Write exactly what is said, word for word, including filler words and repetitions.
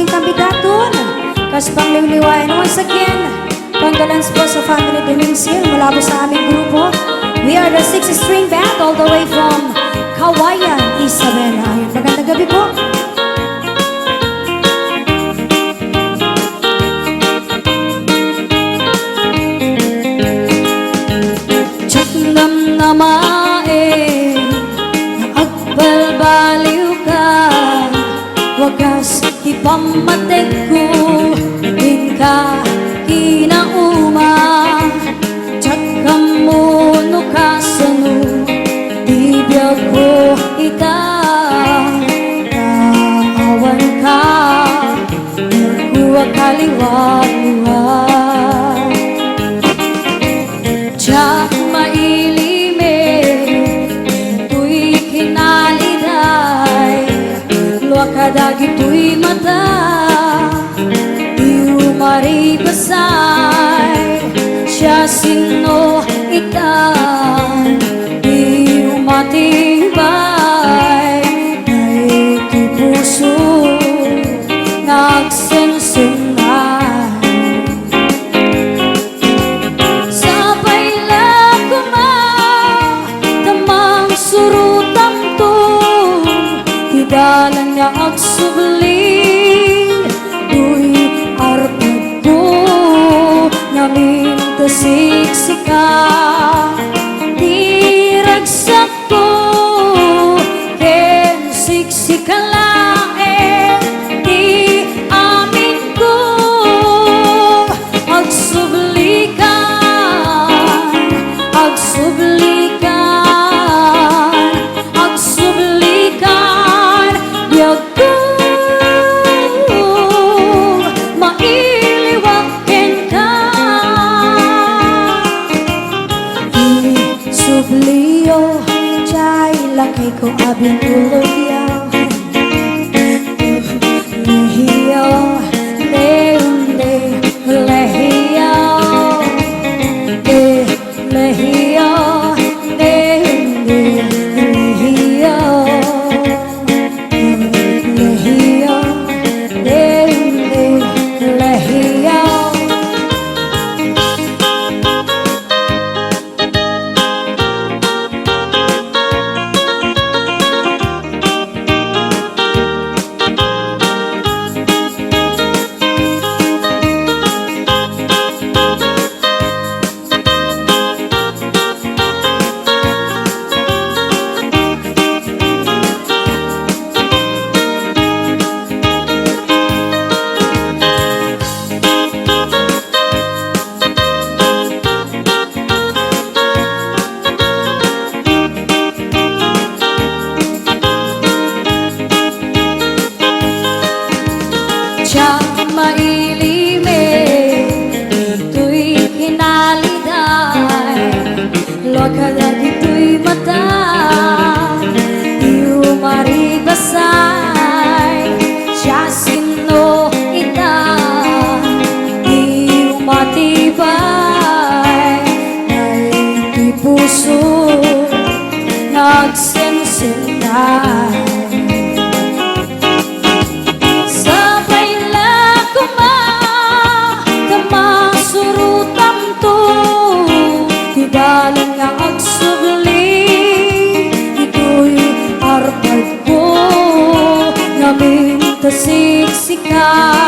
Kambidaton, kas pangliwliwayan. Once again, condolence po sa family ni Mingsil mula po sa aming grupo. We are the Six String Band all the way from Cauayan, Isabela. Ayun, magandang gabi po. Diak namnamaen nga agbalbaliwka, wagas ti pammategko, inka kinauma. Diak ammo no kasano ti biagko ita, ta awanka, diakko a kaliwaliwa. Diak mailimed toy kinaliday, lua kadagitoy mata, di umaribasay. Siasino ita, di umatibay, daytoy puso nga agsensenna. Sapay la koma ta mangsurotamto ti dalan nga agsubli, toy arpadko ngamin ta siksika. Ti ragsak ko ken siksika laeng ti aminko. Agsublikan, agsublikan, agsublikan, biagko, mailiwak kenka. Isublio jay lakayko a binulodyo. Lehio, leonde, lehio. Eh, lehio, leonde, lehio. Lehio, leonde, lehio. Diak mailimed toy kinaliday, lua kadagitoy mata, di umaribasay. Siasino ita, di umatibay, daytoy puso nga agsensenna. Sapay la koma ta mangsurotamto ti dalan nga agsubli, ditoy arpadko ngamin ta siksika.